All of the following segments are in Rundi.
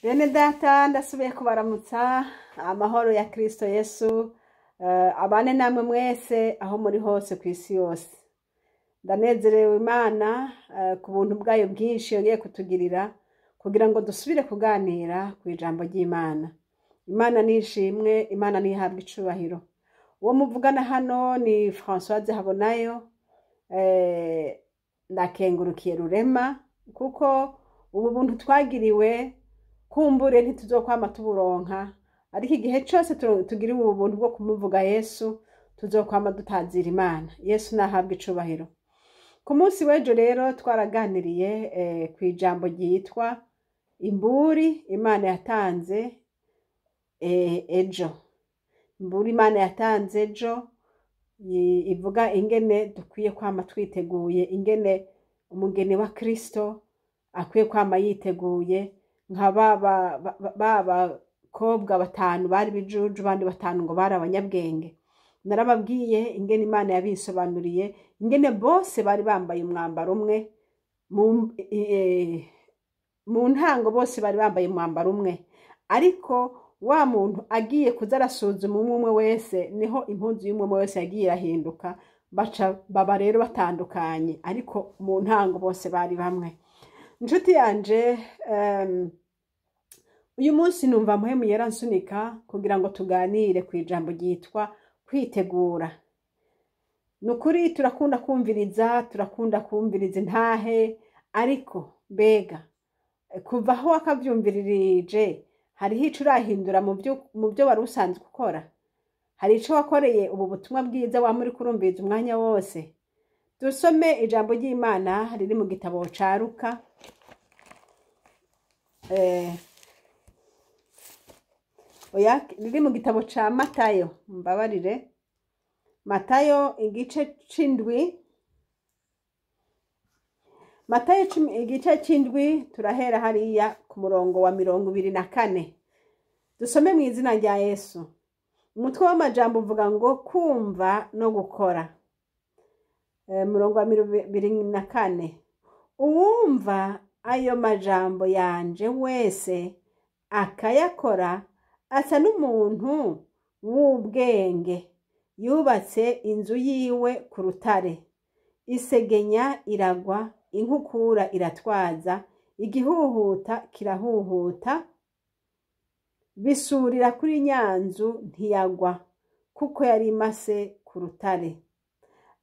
Bene data, ndasubiye kubaramutsa. Amahoro ya Kristo Yesu abane namwe mwese aho muri hose ku isi yose. Ndanezerewe Imana ku buntu bwayo bwinshi yongeye kutugirira kugira ngo dusubire kuganira ku ijambo ry'Imana. Imana nishimwe, Imana nihabwe icubahiro. Uwo muvugana hano ni Françoise Habonayo. Ndakengurukiye Rurema kuko ubu buntu twagiriwe kumbure ntituzokwama tuburonka, ariko igihe cose tugiriwe ubu buntu bwo kumuvuga Yesu, tuzokwama dutazira Imana. Yesu nahabwe icubahiro. Ku munsi w'ejo rero twaraganiriye ku ijambo ryitwa imburi Imana yatanze ejo. Imburi Imana yatanze ejo ivuga ingene dukwiye kwama twiteguye, ingene umugeni wa Kristo akwiye kwama yiteguye, nka ba bakobwa batanu bari bijuju, bandi batanu ngo bari abanyabwenge. Narababwiye ingene Imana yabisobanuriye, ingene bose bari bambaye umwambaro umwe mu ntango, bose bari bambaye umwambaro umwe, ariko wa muntu agiye kuza arasuzuma umwe umwe wese, niho impuzu y'umwe umwe wese yagiye irahinduka, baca baba rero batandukanye, ariko mu ntango bose bari bamwe. Inshuti yanje, uyu munsi numva Mpwemu yaransunika kugira ngo tuganire ku ijambo ryitwa kwitegura. Ni ukuri turakunda kumviriza, turakunda kumviriza intahe, ariko mbega kuva aho wakavyumviririje hariho ico urahindura mu byo wari usanzwe ukora? Hari ico wakoreye ubu butumwa bwiza wama uriko urumviriza umwanya wose? Dusome ijambo ry'Imana riri mu gitabo ca Luka. Oya, riri mu gitabo ca Matayo, mbabarire. Matayo igice c'indwi. Matayo igice c'indwi, turahera hariya ku murongo wa 24. Dusome mu izina rya Yesu. Umutwe w'amajambo uvuga ngo kumva no gukora. Murongo wa 24. Uwumva ayo majambo yanje wese akayakora asa n'umuntu w'ubwenge yubatse inzu yiwe ku rutare. Isegenya iragwa, inkukura iratwaza, igihuhuta kirahuhuta, bisurira kuri nyanzu ntiyagwa, kuko yari imase ku rutare.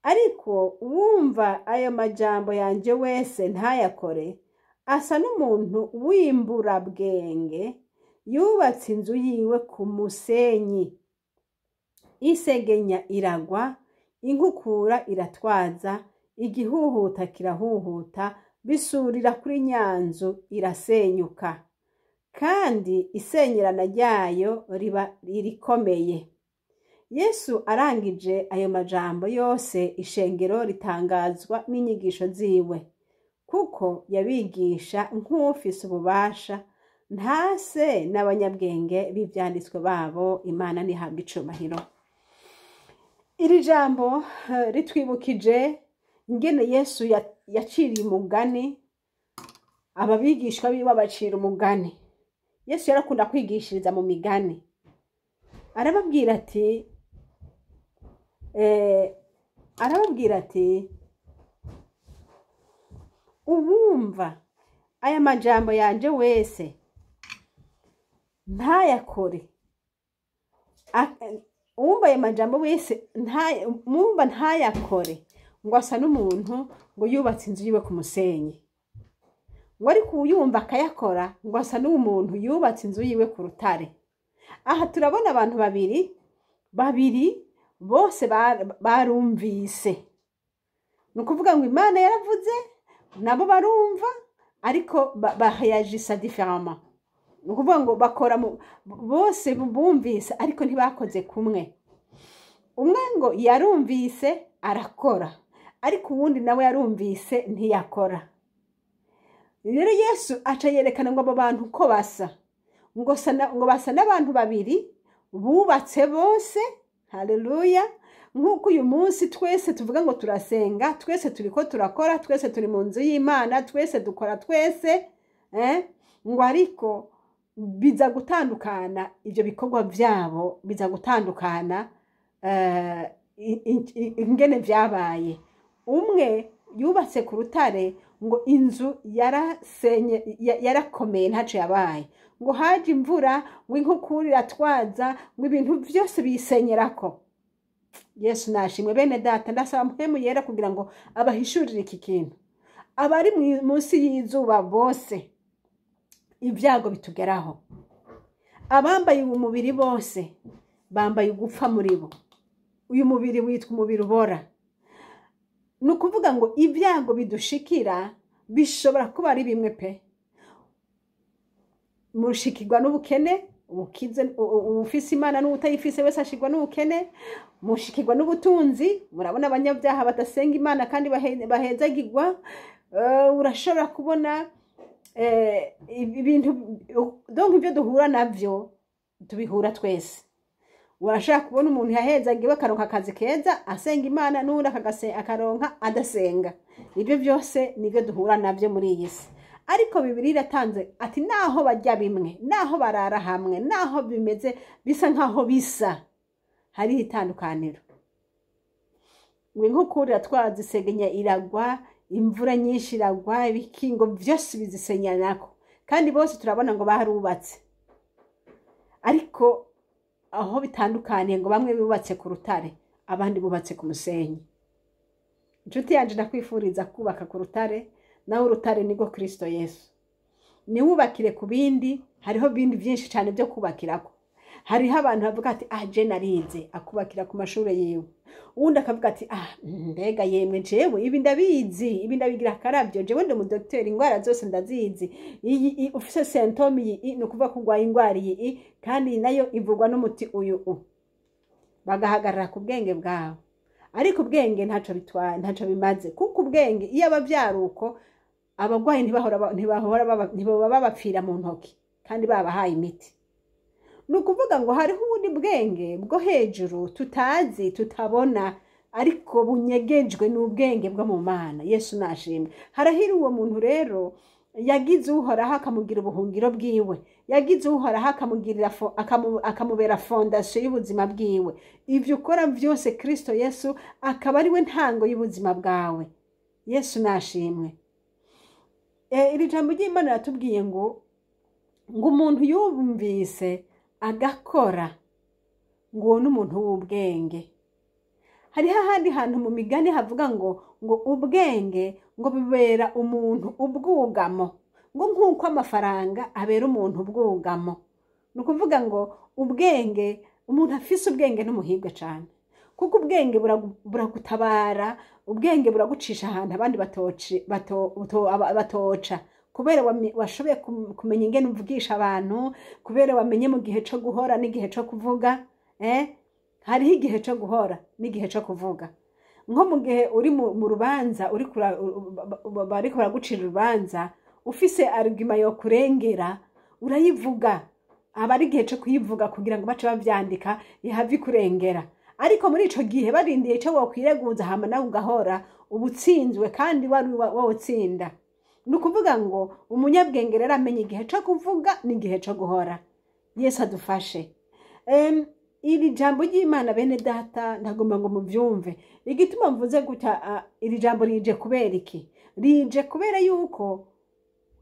Ariko uwumva ayo majambo yanje wese ntayakore asa n'umuntu w'imburabwenge yubatse inzu yiwe ku musenyi. Isegenya iragwa, inkukura iratwaza, igihuhuta kirahuhuta, bisurira kuri nyanzu irasenyuka, kandi isenyerana ryayo riba ririkomeye. Yesu arangije ayo majambo yose, ishengero ritangazwa n'inyigisho ziwe, kuko yabigisha nk'ufise ububasha, ntase n'abanyabwenge b'ivyanditswe babo. Imana nihabwe icubahiro. Iri jambo ritwibukije ingene Yesu yaciriye umugani ababigishwa biwe, abacira umugani. Yesu yarakunda kwigishiriza mu migani. Arababwira ati uwumva aya majambo yanje wese ntayakore, uwumva aya majambo wese mwumva ntayakore, ngo asa n'umuntu ngo yubatse inzu yiwe ku musenyi. Ngo ariko uwuyumva akayakora, ngo asa n'umuntu yubatse inzu yiwe ku rutare. Aha turabona abantu babiri babiri, bose barumvise. Ni ukuvuga ngo Imana yaravuze, nabo barumva, ariko bareyagisa différemment. Ni ukuvuga ngo bakora bose bumvise, ariko ntibakoze kumwe. Umwe ngo yarumvise arakora, ariko uwundi nawe yarumvise ntiyakora. Rero Yesu aca yerekana ngo abo bantu ko basa, ngo basa n'abantu babiri bubatse bose. Haleluya! Nk'uko uyu munsi twese tuvuga ngo turasenga, twese turiko turakora, twese turi mu nzu y'Imana, twese dukora twese, ngo ariko Biza gutandukana, ibyo bikorwa byabo biza gutandukana ingene byabaye. Umwe yubatse ku rutare, ngo inzu yarasenye, yarakomeye, ntacyo yabaye. Ngo haje imvura, ngo inkukura iratwaza, ngo ibintu byose biyisenyerako. Yesu nashimwe. Bene data, ndasaba Mpwemu Yera kugira ngo abahishurire iki kintu. Abari munsi y'izuba bose, ibyago bitugeraho. Abambaye uyu mubiri bose bambaye ugupfa muri bo. Uyu mubiri witwa umubiri ubora. Ni ukuvuga ngo ibyago bidushikira bishobora kuba ari bimwe pe. Mushikirwa n'ubukene, ubukize, ufise Imana n'utayifise wese ashirwa n'ubukene. Mushikirwa n'ubutunzi. Murabona abanyabyaha badasenga Imana kandi bahezagirwa. Urashobora kubona ibintu, donc ibyo duhura nabyo tubihura twese. Urashaka kubona umuntu yahezagiwe akaronka akazi keza asenga Imana, n'uwundi akaronka adasenga. Ibyo byose nibyo duhura nabyo muri iyi si. Ariko Bibiliya iratanze ati naho bajya bimwe, naho barara hamwe, naho bimeze bisa nkaho bisa, hariho itandukaniro. Ngo inkukura iratwaza, isegenya iragwa, imvura nyinshi iragwa, ibikingo byose bizisenyanako, kandi bose turabona ngo barubatse. Ariko aho bitandukaniye, ngo bamwe bubatse ku rutare, abandi bubatse ku musenyi. Inshuti yanjye, ndakwifuriza kubaka ku rutare, naho urutare nibwo Kirisito Yesu. Niwubakire ku bindi. Hariho ibindi byinshi cyane byo kubakirako. Hariho abantu bavuga ati: "Ah, je narize," akubakira ku mashuri yiwe. Uwundi akavuga ati: "Ah, mbega yemwe, jewe ibi ndabizi, ibi ndabigira akarabyo, jewe ndi umudokiteri, indwara zose ndazizi. Iyi ufise symptôme iyi ni ukuvuga ko urwaye indwara iyi kandi iyi nayo ivurwa n'umuti uyu u." Bagahagarara ku bwenge bwawe, ariko ubwenge ntaco bitwaye, ntaco bimaze, kuko ubwenge iyo aba byari uko, abarwayi ntibaba babapfira mu ntoki kandi babahaye imiti. Ni ukuvuga ngo hariho ubundi bwenge bwo hejuru tutazi, tutabona, ariko bunyegejwe n'ubwenge bwo mu Mana. Yesu nashimwe. Harahira uwo muntu rero yagize Uhoraho akamugira ubuhungiro bwiwe, yagize Uhoraho akamubera fondation y'ubuzima bwiwe. Ibyo ukora byose, Kristo Yesu akaba ari we ntango y'ubuzima bwawe. Yesu nashimwe. Iri jambo ry'Imana riratubwiye ngo umuntu yumvise agakora, ngo uwo ni umuntu w'ubwenge. Hariho ahandi hantu mu Migani havuga ngo ubwenge ngo bibera umuntu ubwugamo, ngo nk'uko amafaranga abera umuntu ubwugamo. Ni ukuvuga ngo ubwenge, umuntu afise ubwenge n'umuhirwe cyane, kuko ubwenge buragutabara. Ubwenge buragucisha ahantu abandi batoca, kubera washoboye kumenya ingene uvugisha abantu, kubera wamenye mu gihe co guhora n'igihe co kuvuga. Hariho igihe co guhora n'igihe co kuvuga. Nko mu gihe uri mu rubanza, bariko baragucira urubanza, ufise argument yo kurengera, urayivuga. Aba ari igihe co kuyivuga kugira ngo bace bavyandika, ihave ikurengera. Ariko muri ico gihe barindiye ico wokwireguza, hama nawe ugahora, uba utsinzwe kandi wari wawutsinda. Ni ukuvuga ngo umunyabwenge rero amenya igihe co kuvuga n'igihe co guhora. Yesu adufashe. Iri jambo ry'Imana, bene data, ndagomba ngo mubyumve. Igituma mvuze gutya, iri jambo rije kubera iki? Rije kubera yuko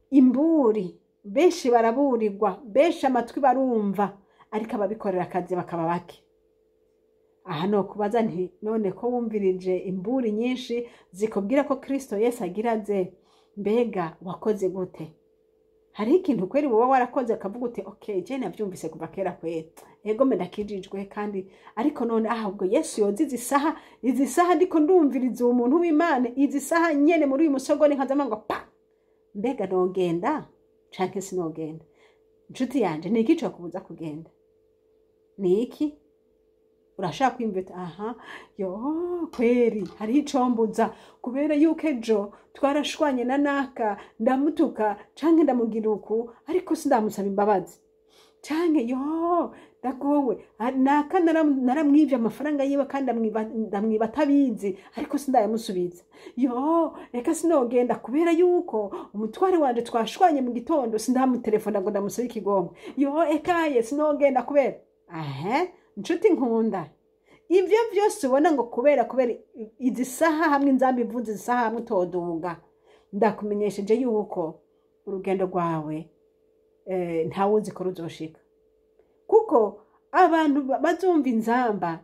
imburi benshi baraburirwa, benshi amatwi barumva, ariko ababikorera akazi bakaba bake. Aha no kubaza nti: none ko wumvirije imburi nyinshi zikubwira ko Kristo Yesu agira aze, mbega wakoze gute? Hariho ikintu kweri woba warakoze akavuga uti: "Okay, je navyumvise kuva kera kweri, ego mbe ndakijijwe kandi, ariko none ahubwo Yesu yoza izi saha, izi saha ndiko ndumviriza uwo muntu w'Imana, izi saha nyene, muri uyu musogoni nkazama ngo pa, mbega nogenda canke sinogenda?" Inshuti yanje, ni iki cokubuza kugenda? Ni iki? Urashaka kwiyumvira uti: "Aha yo kweri hariho icombuza, kubera yuko ejo twarashwanye na naka, ndamutuka canke ndamugira uku, ariko sindamusaba imbabazi, canke yo Ndagowe, naka naramwivye amafaranga yiwe kandi ndamwiba atabizi, ariko sindayamusubiza. Yo, reka sinogenda kubera yuko umutware wanje twashwanye mu gitondo, sindamutelefona ngo ndamusabe ikigongwe. Yo, ekaye sinogenda kubera ahe. Nshuti nkunda, ibyo byose ubona ngo kubera izi saha hamwe inzamba ivuze, izi saha hamwe utoduga, ndakumenyesheje yuko urugendo rwawe ntawuzi ko ruzoshika, kuko abantu bazumva inzamba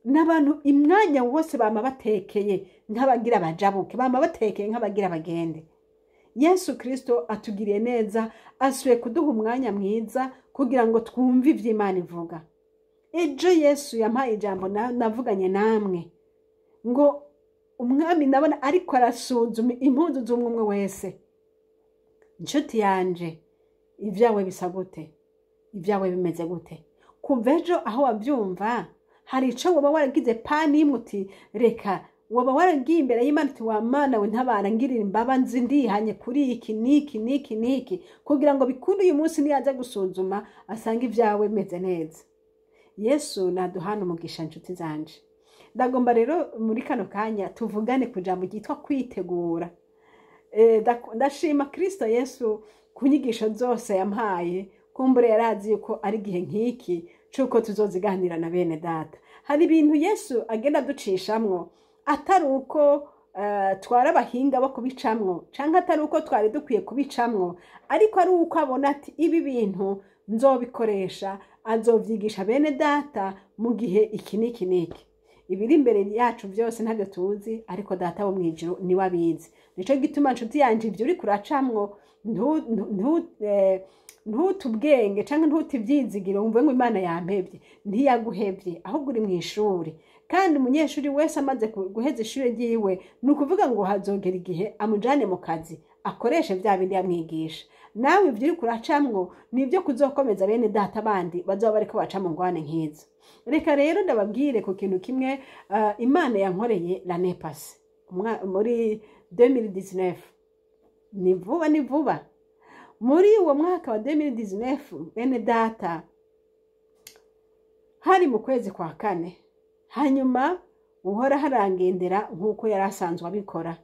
n'abantu imwanya wose bama batekeye nk'abagira bajabuke, bama batekeye nk'abagira bagende. Yesu Kristo atugiriye neza, asuye kuduha umwanya mwiza kugira ngo twumve ivy'Imana ivuga. Ejo Yesu yampaye ijambo navuganye namwe ngo umwami ndabona ariko arasuzuma impuzu z'umwe umwe wese. Inshuti yanje, ibyawe bisa gute? Ibyawe bimeze gute? Kuva ejo aho wabyumva, hari ico woba waragize pani imwe uti reka, woba waragiye imbere y'Imana uti wa Mana we ntabara, ngirira imbabazi, ndihanye kuri iki n'iki n'iki n'iki, kugira ngo bikunde uyu munsi niyaza gusuzuma asange ibyawe bimeze neza. Yesu naduhana umugisha. Inshuti zanje, ndagomba rero muri kano kanya tuvugane ku jambo ryitwa kwitegura. Ndashima Kristo Yesu ku nyigisho zose yampaye. Kumbure yarazi yuko ari igihe nk'iki c'uko tuzoziganira na bene data. Hari ibintu Yesu agenda aducishamwo atari uko twari abahinga bo kubicamwo, canke atari uko twari dukwiye kubicamwo, ariko ari uko abona ati ibi bintu nzobikoresha, azovyigisha bene data mu gihe iki n'iki n'iki. Ibiri imbere yacu byose ntabyo tuzi, ariko Data wo mw'ijuru niwe abizi. Nico gituma, nshuti yanje, ivyo uriko uracamwo ntute ubwenge canke ntute ivyizigiro wumve ngo Imana yampevye. Ntiyaguhevye, ahubwo uri mw'ishuri, kandi umunyeshuri wese amaze guheza ishuri ryiwe, ni ukuvuga ngo hazogera igihe amujane mu kazi, akoreshe vya bindi yamwigisha. Nawe ivyo uriko uracamwo ni ibyo kuzokomeza bene data bandi bazoba bariko baca mu ngwane nk'izo. Reka rero ndababwire ku kintu kimwe Imana yankoreye l'année passée, muri 2019. Ni vuba, ni vuba. Muri uwo mwaka wa 2019, bene data, hari mu kwezi kwa kane. Hanyuma uhora harangendera nk'uko yari asanzwe abikora,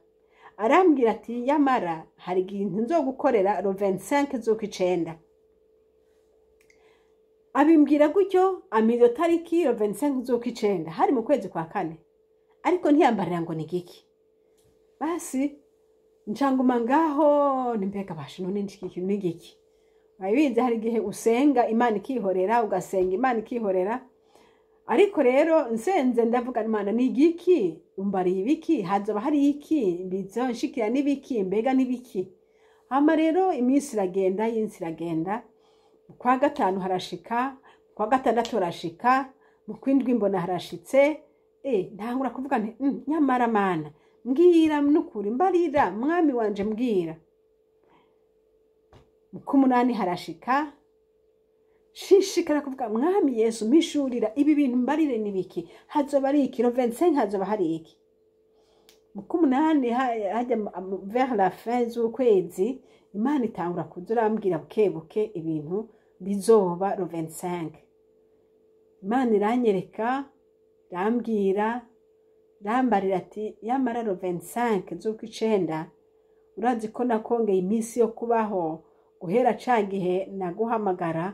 arambwira ati yamara hari ikintu nzogukorera le 25 z'ukwicenda. Abimbwira gutyo, ampa iyo tariki le 25 z'ukwicenda, hari mu kwezi kwa kane, ariko ntiyambarira ngo ni giki. Basi ncanguma ngaho, nimbega basha none niki ni giki? Urabizi, hari igihe usenga Imana ikihorera, ugasenga Imana ikihorera. Ariko rero nsenze ndavuga: Imana, ni igiki umbariye? Ibiki hazoba hari iki bizonshikira? N'ibiki mbega? N'ibiki? Hama rero iminsi iragenda, yinsi iragenda, mu kwa gatanu harashika, mu kwa gatandatu harashika, mu kwindwi mbona harashitse. Ntangura kuvuga nti nyamara Mana, mbwira n'ukuri, mbarira mwami wanje, mbwira." Mu k'umunani harashika, shishikara kuvuga: "Mwami Yesu, mpishurira ibi bintu, mbarire n'ibiki, hazoba ari iki le 25, hazoba hari iki?" Mu k'umunani hajya vers la fin z'ukwezi, Imana itangura kuza irambwira buke buke ibintu bizoba le 25. Imana iranyereka, irambwira, irambarira ati yamara le 25 z'ukwicenda, urazi ko nakongeye iminsi yo kubaho guhera ca gihe naguhamagara,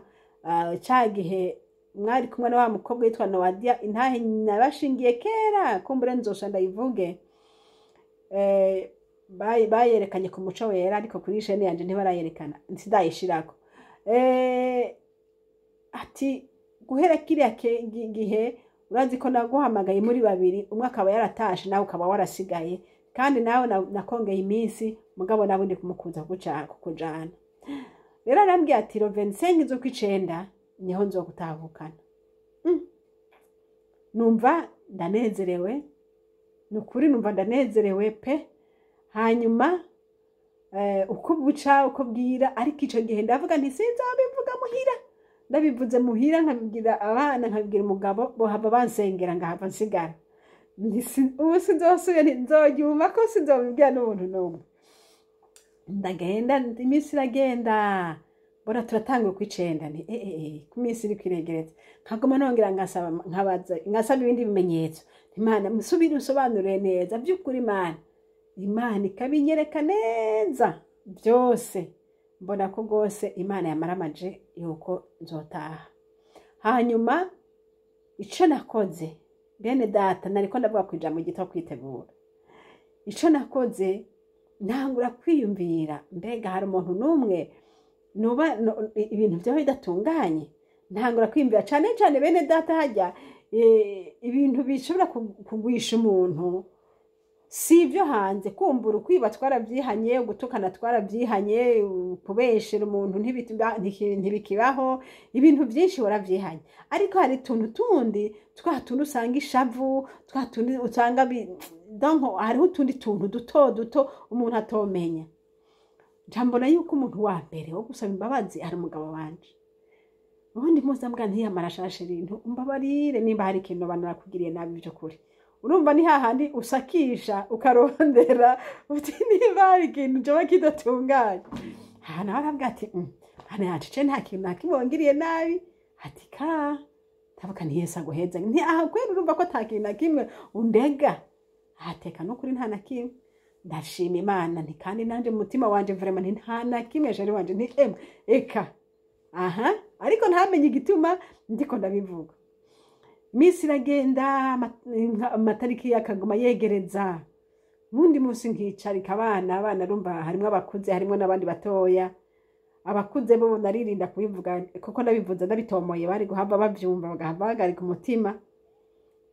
ca gihe mwari kumwe na wa mukobwa witwa Nowadia. Intahe nabashingiye kera, kumbure nzosha ndayivuge. Bayerekanye ku Muco Wera, ariko kuri chaîne yanje ntibarayerekana, ntidayishirako. Ati guhera kiriya gihe urazi ko naguhamagaye muri babiri, umwe akaba yaratashe, nawe ukaba warasigaye, kandi nawe nakongeye iminsi, mugabo nawe ndi kumukuza kukujana. Rero arambwiye ati le 25 z'ukwicenda niho nzogutahukana. Numva ndanezerewe, ni ukuri numva ndanezerewe pe. Hanyuma uko buca uko bwira, ariko ico gihe ndavuga nti sinzobivuga muhira. Ndabivuze muhira, nkabibwira abana, nkabibwira umugabo, bohava bansengera ngahava nsigara. Ubu sinzosubira, nzoryuma ko sinzobibwira n'umuntu n'umwe. Ndagenda, iminsi iragenda. Mbona turatanguye kw'icenda, nti ku minsi iri kwiregereza, nkaguma nongera ngasaba, nkabaza, ngasaba ibindi bimenyetso. Imana, musubire usobanurire neza by'ukuri. Imana ikabinyereka neza byose. Mbona ko rwose Imana yamaramaje yuko nzotaha. Hanyuma ico nakoze, bene data, nariko ndavuga ku ijambo ryitwa kwitegura. Ico nakoze, ntangura kwiyumvira: mbega hari umuntu n'umwe nuba ibintu byaba bidatunganye? Ntangura kwiyumvira cane cane, bene data, hajya ibintu bishobora kugwisha umuntu si ibyo hanze. Kumbura ukwiba twarabyihanye, gutukana twarabyihanye, kubeshera umuntu ntibikibaho, ibintu byinshi warabyihanye. Ariko hari utuntu tundi, twa tundi usanga ishavu, twa tundi usanga donc hariho utundi tuntu duto duto umuntu atomenya. Mbona yuko umuntu wa mbere wo gusaba imbabazi ari umugabo wanje. Ubundi mpuzambwa ntiyamara shashe ibintu, umbabarire nimba hari ikintu abantu bakugiriye nabi by'ukuri. Urumva ni hahandi usakisha ukarondera uti niba hari ikintu coba kidatunganye. Aha nawe aravuga ati: "Hano yacice, nta kintu nakimwe wangiriye nabi." Ati: "Ka ndavuga nti Yesu aguheza." Nti: "Aha kweri urumva ko ata kintu na kimwe undega?" Ahateka n'ukuri nta na kimwe, ndashima Imana. Nti: "Kandi nanje mu mutima wanje vraiment, nti nta na kimwe, chéri wanje." Nti: "Emwe eka aha." Ariko ntamenye igituma ndiko ndabivuga. Iminsi iragenda, amatariki akaguma yegereza. Ubundi munsi nkicarika abana, urumva harimwo abakuze, harimwo n'abandi batoya. Abakuze bo naririnda kubivuga, kuko ndabivuze ndabitomoye bari guhava bavyumva, bagahava bahagarika umutima.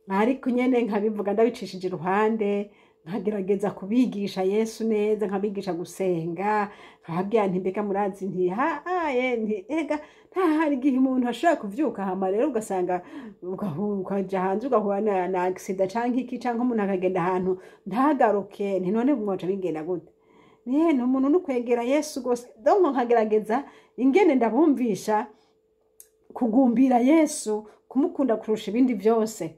Ariko nyene nkabivuga ndabicishije iruhande, nkagerageza kubigisha Yesu neza, nkabigisha gusenga, nkababwira nti: "Mbega murazi?" Nti: "Haye." Nti: "Ega nta hari igihe umuntu ashobora kuvyuka, hama rero ugasanga ukaja hanze ugahura na accident canke iki, canke umuntu akagenda ahantu ntagaruke." Nti: "None mwoca bigenda gute?" Ni umuntu nukwegera Yesu gose. Donc nkagerageza ingene ndabumvisha kugumbira Yesu, kumukunda kurusha ibindi byose.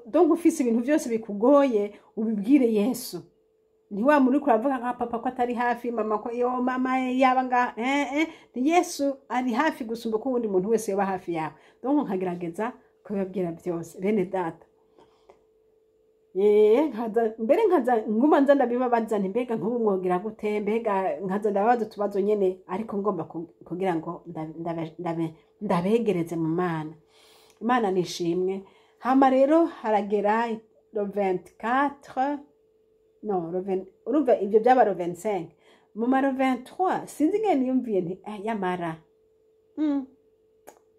Donc ufise ibintu byose bikugoye, ubibwire Yesu. Ntiwa muri kuravuga nka papa ko atari hafi, mama ko yo mama yaba nga ni Yesu ari hafi gusumba ko uwundi muntu wese yoba hafi yawe. Donc nkagerageza kubibabwira byose, bene data. Nkaza mbere nkaza nguma nza ndabibabaza nti: "Mbega nk'ubu mwogira gute?" Mbega nkaza ndababaza utubazo nyene, ariko ngomba kugira ngo ndabegereze mu Mana. Imana nishimwe. Hama rero haragera le 24, no, le 20, urumva ibyo byaba le 25, mu ma le 23, sinzi ingene niyumviye nti: "Yamara,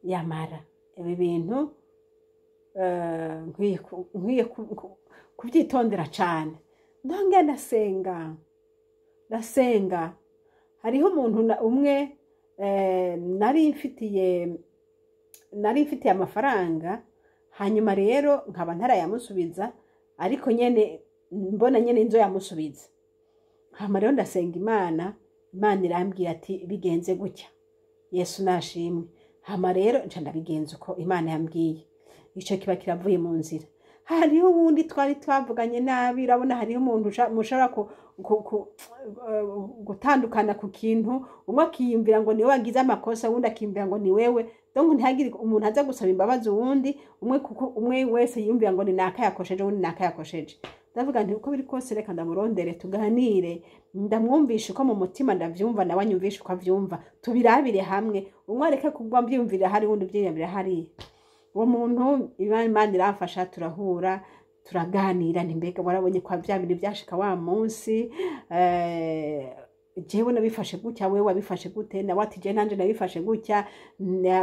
yamara ibi bintu nkwiye kubyitondera cane." Ndongera ndasenga, ndasenga. Hariho umuntu umwe nari mfitiye amafaranga, hanyuma rero nkaba ntarayamusubiza, ariko nyene mbona nyene inzo yamusubiza. Hama rero ndasenga Imana, Imana irambwira ati: "Bigenze gutya." Yesu nashimwe. Hama rero nca ndabigenza uko Imana yambwiye, ico kiba kiravuye mu nzira. Hariho uwundi twari twavuganye nabi. Urabona hariho umuntu mushobora gutandukana ku kintu, umwe akiyumvira ngo niwe wagize amakosa, uwundi akiyumvira ngo ni wewe. Donc ntihagire umuntu aza gusaba imbabazi uwundi umwe, kuko umwe wese yiyumvira ngo ni naka yakosheje, uwundi naka yakosheje. Ndavuga nti: "Uko biri kose reka ndamurondere, tuganire, ndamwumvisha uko mu mutima ndavyumva, nawe anyumvisha uko avyumva, tubirabire hamwe, umwe areke kugwa mbyiyumvira hari, uwundi uvyiyumvira hariya." Uwo muntu Imana iramfasha turahura, turaganira. Nti: "Mbega warabonye kwa bya bintu byashika wa munsi, jewe nabifashe gutya, wewe wabifashe gute?" Nawe ati: "Je nanje nabifashe gutya."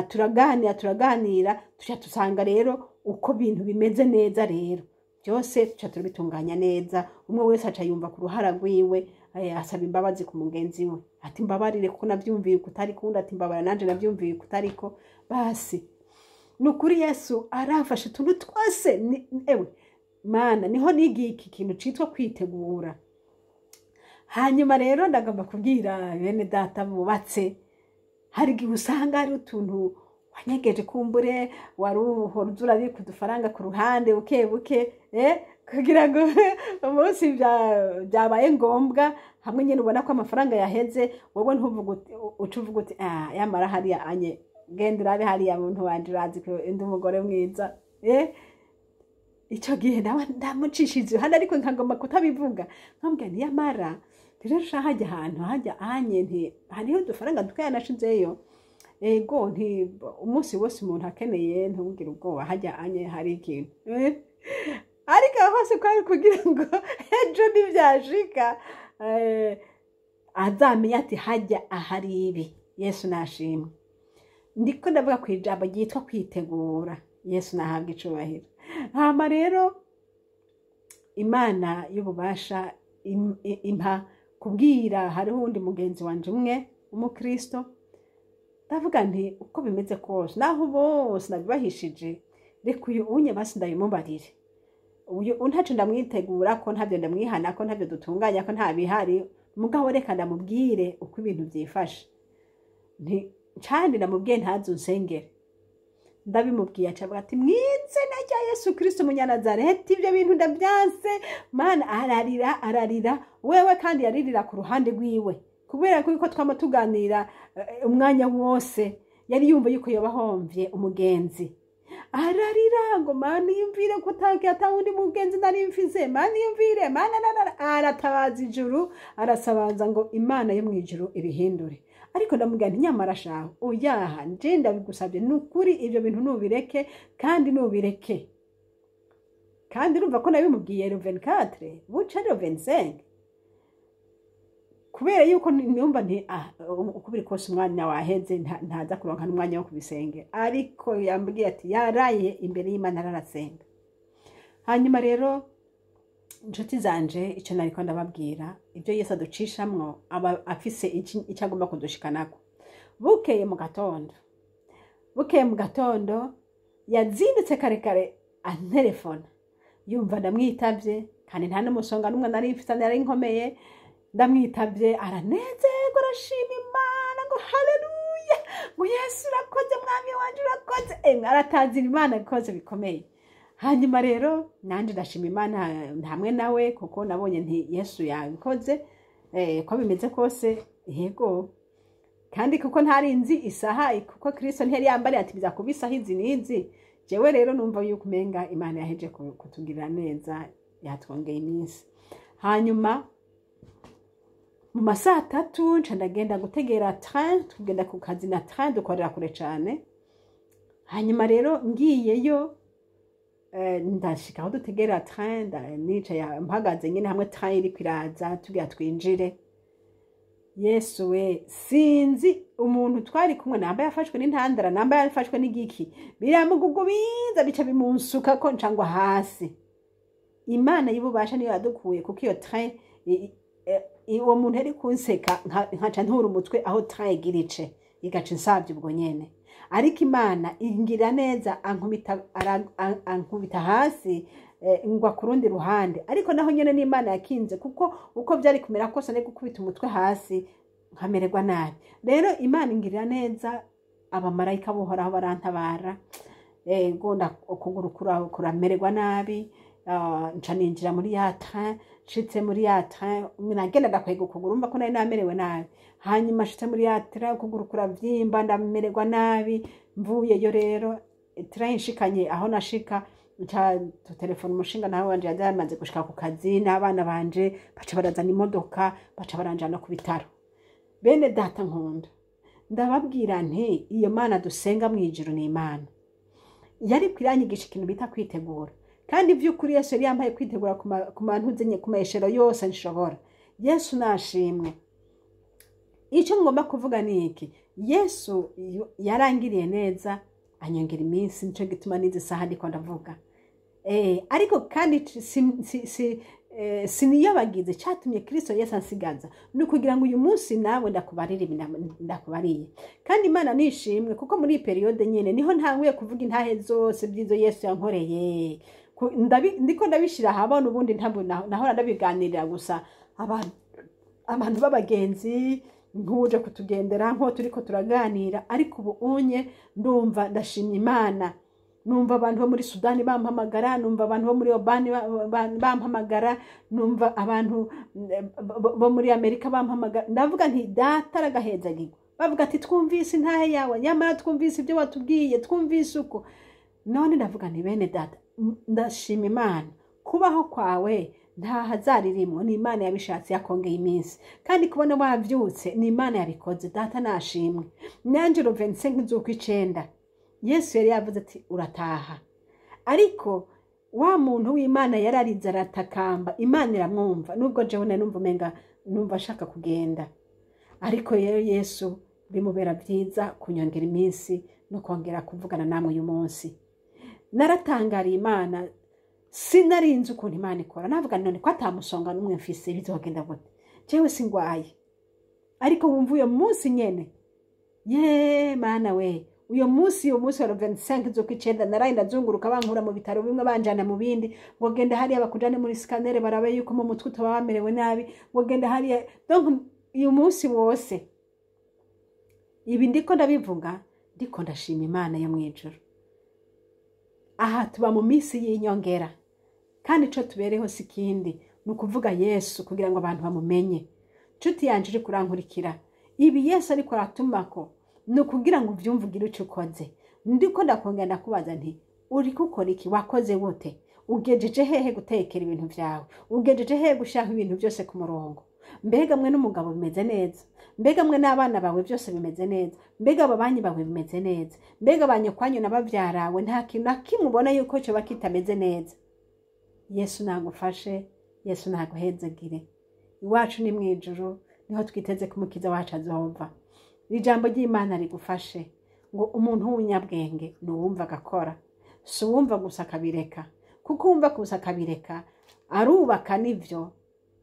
Turaganira, turaganira, tuca tusanga rero uko bintu bimeze neza. Rero byose tuca turabitunganya neza, umwe wese aca yumva ku ruhara rwiwe, asaba imbabazi ku mugenzi we, ati: "Mbabarire kuko navyumviye kutariko." Uwundi ati: "Mbabara nanje navyumviye kutariko." Basi ni ukuri Yesu arafashe utuntu twose. Ewe Mana, niho nigiye iki kintu citwa kwitegura. Hanyuma rero ndagomba kubwira bene data bubatse: hari igihe usanga hari utuntu wanyegeje, kumbure wari uhora uza urabika udufaranga ku ruhande buke buke. Kugira ngo umunsi byabaye ngombwa, hamwe nyine ubona ko amafaranga yaheze, wowe ntuvuge uti, uca uvuga uti: "Ah, yamara hariya anye, genda urabe hariya muntu wanje, urazi ko ndi umugore mwiza." Icyo gihe nawe ndamucishije iruhande, ariko nkagomba kutabivuga, nkambwira nti: "Yamara rero sha, hajya ahantu hajya anye, nti hariho udufaranga dukeya nashizeyo. Ego, nti umunsi wose umuntu akeneye, ntugire ubwoba, hajya anye hari ikintu." Ariko aho hose kwari kugira ngo ejo nibyashika azamenye ati hajya ahari ibi. Yesu nashimwe. Ndiko ndavuga ku ijambo ryitwa kwitegura. Yesu nahabwa icubahiro. Hama rero Imana y'ububasha impa kubwira, hariho uwundi mugenzi wanje umwe w'umukristo. Ndavuga nti uko bimeze kose, naho bose nabibahishije, reka uyu unye basi ndabimubarire. Uyu ntaco ndamwitegura ko, ntabyo ndamwihana ko, ntabyo dutunganya ko, nta bihari, mugabo reka ndamubwire uko ibintu byifashe. Nti kandi ndamubwiye ntaze unsengere. Ndabimubwiye, aca ati: "Mw'izina rya Yesu Kristo umunyanazareti, ibyo bintu ndabyanse Mana." Ararira, ararira wewe, kandi yaririra ku ruhande rwiwe, kubera ko twama tuganira umwanya wose, yari yumva yuko yoba ahomvye umugenzi. Ararira ngo: "Mana, yumvire ko atawundi mugenzi nari mfise. Mana, yumvire, Mana." Aratabaza ijuru, arasabaza ngo Imana yo mu ijuru ibihindure. Ariko ndamubwira nti: "Nyamara shaho, oyaha, nje ndabigusabye, ni ukuri ibyo bintu nubireke, kandi nubireke." Kandi urumva ko nabimubwiye le 24, buca ari le 25, kubera yuko numva nti: "Ah, uko biri kose umwanya waheze, ntaza kuronka n'umwanya wo kubisengera." Ariko yambwiye ati yaraye imbere y'Imana ararasenga. Hanyuma rero, inshuti zanje, icyo nariko ndababwira, ibyo Yesu aducishamwo aba afise icyo agomba kudushikanako. Bukeye mu gatondo yazindutse kare kare antelefona, yumva ndamwitavye, kandi nta n'umusonga n'umwe nari mfise, nari nkomeye. Ndamwitavye, aranezerwa, arashima Imana ngo: "Haleluya," ngo: "Yesu urakoze, mwami wanje, urakoze." Emwe, aratazira Imana ikoze bikomeye. Hanyuma rero nanje ndashima Imana hamwe nawe, kuko nabonye nti Yesu yabikoze, ko bimeze kose. Yego, kandi kuko ntari nzi isaha, kuko Kristo ntiyari yambariye ati biza kuba isaha izi n'izi. Jewe rero numva yuko umenga Imana yaheje kutugirira neza, yatwongeye iminsi. Hanyuma mu masaha 3 nca ndagenda gutegera train, tugenda ku kazi na train, dukorera kure cane. Hanyuma rero ngiyeyo, ndashika aho dutegera train, nicaye mpagaze nyine hamwe train iriko iraza, tugira twinjire. Yesu we, sinzi umuntu twari kumwe namba yafashwe n'intandara, namba yafashwe n'igiki, biramugugubiza, bica bimunsuka ko ncangwa hasi. Imana y'ububasha niyo yadukuye, kuko iyo train uwo muntu yari kunseka nkaca ntura umutwe aho train igira ice, igaca insabye ubwo nyene. Ariko Imana ingira neza, ankubita hasi, ngwa ku rundi ruhande. Ariko naho nyene n'Imana yakinze, kuko uko byari kumera kose no gukubita umutwe hasi nkamererwa nabi. Rero Imana ingirira neza, abamarayika buhoraho barantabara. Ego, ukuguru kuramererwa nabi, nca ninjira muri ya train. Nshitse muri ya train, nagenda ndakwega ukuguru, urumva ko nari namerewe nabi. Hanyuma nshitse muri ya train, ukuguru kuravyimba, ndamererwa nabi. Mvuyeyo rero, train nshikanye aho nashika, nca telefone umushinga nawe wanje yari yamaze gushika ku kazi n'abana banje, baca barazana imodoka, baca baranjana ku bitaro. Bene data nkunda, ndababwira nti iyo Mana dusenga mu ijuru ni Imana yari kwiranyigisha ikintu bita kwitegura. Kandi by'ukuri Yesu yari yambaye kwitegura ku mantu ku mayeshero yose nshobora. Yesu nashimwe. Icyo ngomba kuvuga ni iki: Yesu yarangiriye neza, anyongera iminsi, nicyo gituma n'izi saha ndiko ndavuga. Ariko kandi siniyobagize cyatumye Kristo Yesu ansigaza, ni ukugira ngo uyu munsi nawe ndakubarire ibi ndakubariye. Kandi Imana nishimwe, kuko muri iyi période nyine niho ntanguye kuvuga intahe zose by'izo Yesu yankoreye. Ndiko ndabishyira ahabona. Ubundi ntabwo nahora ndabiganirira gusa abantu b'abagenzi, nk'uje kutugendera, nko turiko turaganira. Ariko ubu unye ndumva ndashimye Imana. Numva abantu bo muri Sudani bampamagara, numva abantu bo muri Obani bampamagara, numva abantu bo muri Amerika bampamagara. Ndavuga nti: "Data aragahezagirwa." Bavuga ati: "Twumvise intahe yawe, nyamara twumvise ibyo watubwiye, twumvise uko." None ndavuga nti: "Bene data, ndashima Imana." Kubaho kwawe nta hazaririmwo, ni Imana yabishatse, yakongeye iminsi. Kandi kubona wabyutse ni Imana yabikoze. Data nashimwe. Nanjye le 25 z'ukwicenda Yesu yari yavuze ati: "Urataha." Ariko wa muntu w'Imana yararize, aratakamba, Imana iramwumva. Nubwo jewe nari numva umenga numva ashaka kugenda, ariko rero Yesu bimubera byiza kunyongera iminsi no kongera kuvugana namwe uyu munsi. Naratangariye Imana, sinarinzi ukuntu Imana ikora. Navuga: "None ko atamusonga n'umwe mfise, bizogenda gute? Jewe singwaye." Ariko wumva uyo munsi nyene, ye Mana we, uyo munsi wa 25 z'ukwicenda, naraye ndazunguruka, bankura mu bitaro bimwe banjana mu bindi, ngo genda hariya bakujane muri scanner barabe yuko mu mutwe utaba wamerewe nabi, ngo genda hariya. Donc uyu munsi wose ibi ndiko ndabivuga, ndiko ndashima Imana yo mw'ijuru. Aha tuba mu minsi y'inyongera, kandi ico tubereho si ikindi, ni ukuvuga Yesu kugira ngo abantu bamumenye. Nshuti yanje uri kurankurikira, ibi Yesu ariko aratumako ni ukugira ngo uvyumve, ugire ico ukoze. Ndiko ndakongera ndakubaza nti: uriko ukora iki? Wakoze gute? Ugejeje hehe gutekera ibintu vyawe? Ugejeje hehe gushaka ibintu byose ku murongo? Mbega mwe n'umugabo bimeze neza? Mbega mwe n'abana bawe byose bimeze neza? Mbega ababanyi bawe bimeze neza? Mbega abanyokwanyu na bavyarawe, nta kintu na kimwe ubona yuko coba kitameze neza? Yesu nagufashe, Yesu naguhezagire. Iwacu ni mw'ijuru, niho twiteze ko Umukiza wacu azova. Ijambo ry'Imana rigufashe. Ngo umuntu w'umunyabwenge ni uwumva agakora, si uwumva gusa akabireka, kuko uwumva gusa akabireka arubaka nivyo,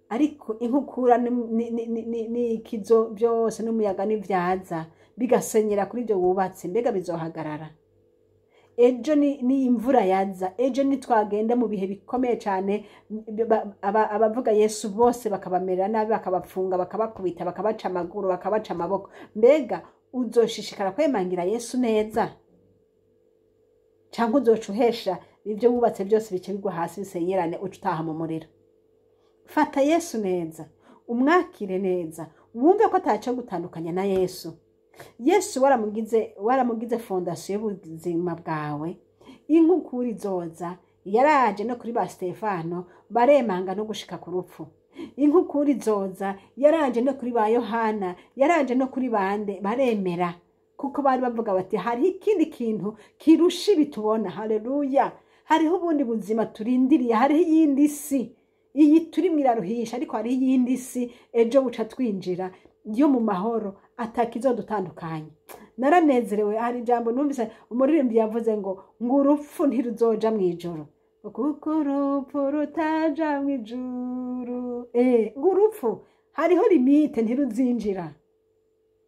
ariko inkukura n'ikizo byose n'umuyaga n'ivyaza bigasenyera kuri ibyo wubatse, mbega bizohagarara? Ejo ni imvura yaza, ejo nitwagenda mu bihe bikomeye cyane, abavuga Yesu bose bakabamerera nabi, bakabapfunga, bakabakubita, bakabaca amaguru, bakabaca amaboko, mbega uzoshishikara kwemangira Yesu neza, cyangwa uzoca uhesha ibyo wubatse byose bice bigwa hasi bisenyerane, uca utaha mu muriro? Fata Yesu neza, umwakire neza, wumve ko ataco gutandukanya na Yesu. Yesu waramugize fondation y'ubuzima bwawe, inkukura izoza. Yaraje no kuri ba Stefano, baremanga no gushika ku rupfu. Inkukura izoza. Yaraje no kuri ba Yohana, yaraje no kuri bande, baremera, kuko bari bavuga bati: "Hariho ikindi kintu kirusha ibi tubona." Haleluya! Hariho ubundi buzima turindiriye, hariho iyindi si. Iyi turimwo iraruhisha, ariko hariho iyindi si ejo buca twinjira yo mu mahoro, atakizodutandukanya. Naranezerewe. Hari ijambo numvise umuririmbyi yavuze ngo urupfu ntiruzoja mu ijuru, kuko urupfu rutaja mu ijuru. Ngo urupfu hariho limite, ntiruzinjira.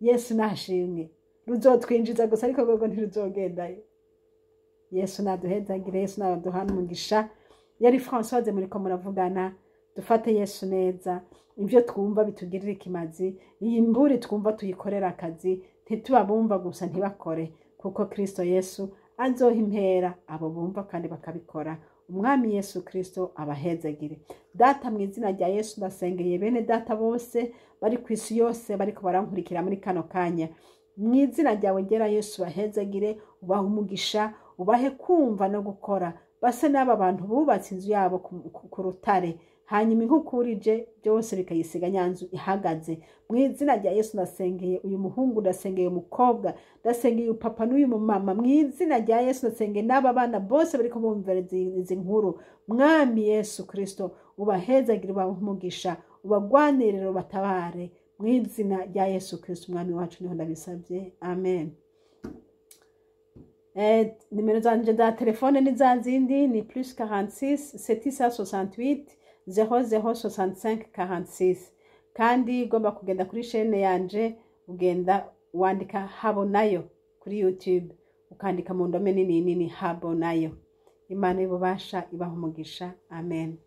Yesu nashimwe. Ruzotwinjiza gusa, ariko rwego ntiruzogendayo. Yesu naduhezagire, Yesu naduhana umugisha. Yari Françoise muriko muravugana. Dufate Yesu neza, ibyo twumva bitugirira ikimazi, iyi mburi twumva tuyikorera akazi, ntituba bumva gusa ntibakore, kuko Kristo Yesu azoha impera abo bumva kandi bakabikora. Umwami Yesu Kristo abahezagire. Data, mu izina rya Yesu, ndasengeye bene data bose bari ku isi yose bariko barankurikira muri kano kanya. Mu izina ryawe gera Yesu, bahezagire, ubahe umugisha, ubahe kumva no gukora, base n'aba bantu bubatse inzu yabo ku rutare, hanyuma inkukura ije byose bikayisiga nyanzu ihagaze. Mu izina rya Yesu, ndasengeye uyu muhungu, ndasengeye umukobwa, ndasengeye uyu papa n'uyu mumama. Mu izina rya Yesu, ndasengeye n'aba bana bose bariko bumvira izi nkuru. Mwami Yesu Kristo, ubahezagire, ubahe umugisha, ubagwanirire, ubatabare. Mu izina rya Yesu Kristo Umwami wacu niho ndabisabye, amen. Nimero zanje za telefone ni za zindi, ni +46 768 00 65 46. Kandi ugomba kugenda kuri chaîne yanje, ugenda wandika Habonayo kuri YouTube, ukandika mu ndome nini nini Habonayo. Imana y'ububasha ibaha umugisha, amen.